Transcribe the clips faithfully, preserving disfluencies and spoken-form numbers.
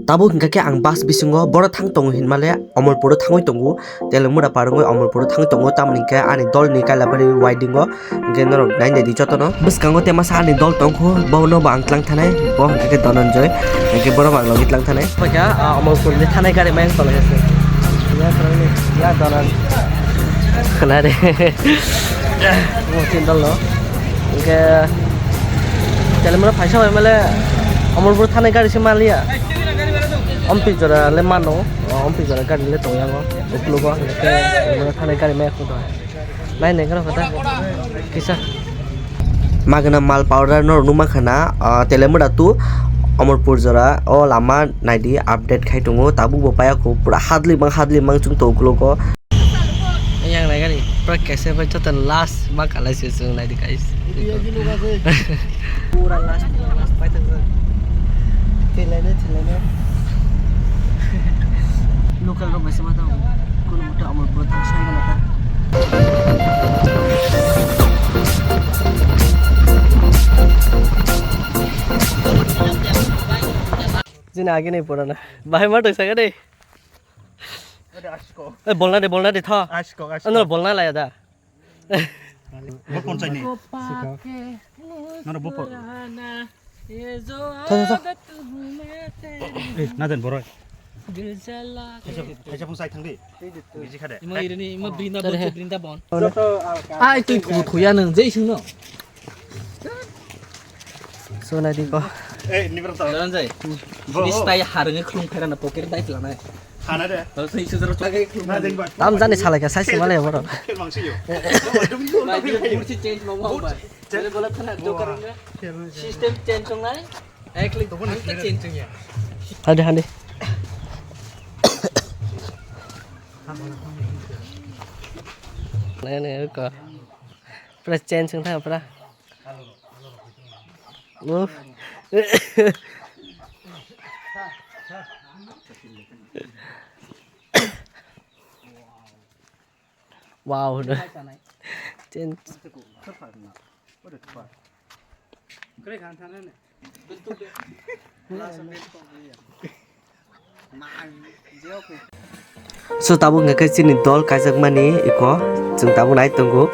Tabuk hingkha khe ang bus bisingo boro thang tongo hinmale Omorpuro thangwi tongo, Telemura parwngwi Omorpuro thangwi tongo, tamoni hingkhe ani dolni Kailabari riding o. Hingke norok nai nai di jotono. Bwskango te masa ani dol tongkho, bono bo ang tlang thanai, bo hingke khe Dhananjay, hingke bono bo ang logi tlang thanai. Paikha, ah, Omorpur ni thanai gari mai tolai se. Ya, ya, Dhanan. Khna de. Mo tin dol no. Hingke, Telemura phaisa bai male, Omorpur thanai gari se maliya. Ompi jora le mano, Ompi jora gari le tongya ngo. Uklugo, hingke, Telemura thanai gari mai khna. Nai nai kheno kata kisa. Magana mal powder no rwnwi mankha na, ah, Telemura to Omorpur jora o lama naidi update khai tongo, tabuk bo paya kho pura hadli mang hadli mang chung tongo ukulok o. Yang nai gani pura kese bai joto last ma kalai se chung naidi guys. Pura last, pura last pai thang. Thilai no, thilai no. Local rok bai se ma tong. Kun muta Omorpur thang sai gana ta. Jini age ni pura na. Bahai ma tong sa gani. Eh, bolna de, bolna de, tho. Asko, asko. Ano bolna la ya da. Bo pon chaini. Noro bo pon. Tho, tho, tho. Eh, na den boroi. Kaisa, kaisa phung sai thang di. Biji khade. Imo irini, imo Brinda Tare bon, he. Brinda bon. Joto alka. Ai, twi phu thuya nung, jai sung no. So, nai di ko. Eh, ni berang tau. Jalan jai. Bo. Ini style harungnya khulung phairana pocket dai pelanai. Hana de. Kalau saya isu terus pakai khulung. Na deng ba. Tam jani salai ka size malai boro. Khel bang si yo. Bai, dia kursi change mau mau bai. Boleh boleh kena joker enggak? System change dong nai. Eh, klik. Hande change dong ya. Hande hande. Nai nai ka. Press change wng thang pra. Uff. Wow. Change. So tabuk hingkha khe chini dol kaijakmani iko chwng tabuk nai tongo.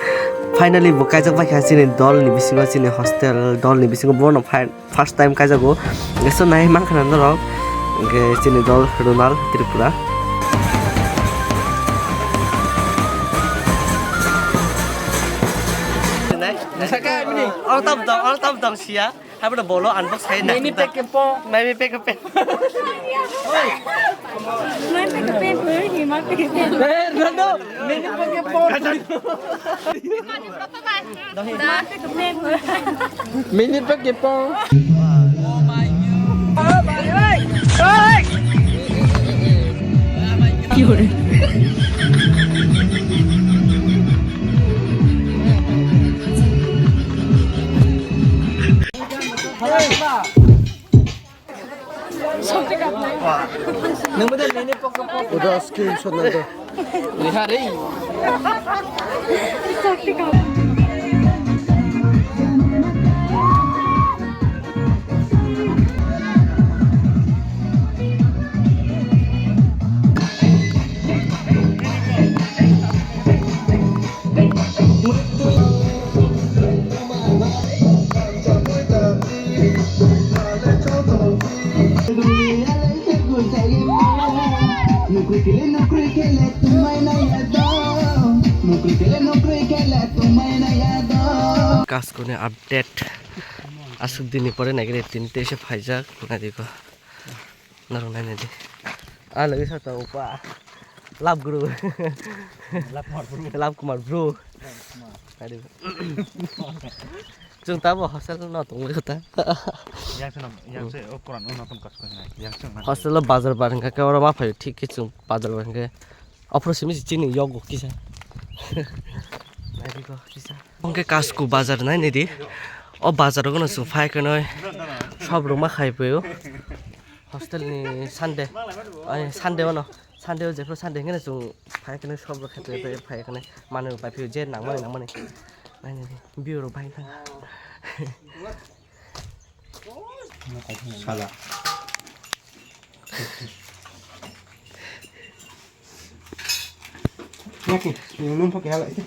Finally bo kaijak paikha chini dolni bisingo, chini hostel dolni bisingo bono first time kaijago. So nai mankha na norok hingkhe chini dol Ronald Tripura. All time dong, all time dong siya. Hai bono bolo unbox khai na. Mini pack ke po. Mini pack ke po. Mini pack ke po. Eh, Ronaldo, mini pack ke po. Mini pack ke po. Udah screenshot nanti. Lihat, Rey. Kasko ni update. Aswk dini pore naikhe tini teisa phaijak, naidi ko. Norok nainai di. Ah, lagi sa tong pa. Love guru. Love Kumar bro. Love Kumar bro. Love Kumar. Aduh. Chwng tabo hostel no tongwi kota. Yang se nam, yang se o Quran o nokon kas ko nai. Yang se nang. Hostel o bazar bar hingka ke oro ma phaio thik ke chwng bazar bar hingke. Aphuru simi chini yogo kisa. Naidi ko kisa. Hingke Kasku bazar nainai di. O bazar o no chwng phai khe noi. Sob rwma khai phaio. Hostel ni Sunday, ai, Sunday wano. Sunday o jephru Sunday hwnkhe chwng phai kheno sob rok kheto phai kheno manwi bai phio je nangmani nangmani. Nainani view rok bai thang. Sala. Yaki, yung nung pake hala ite.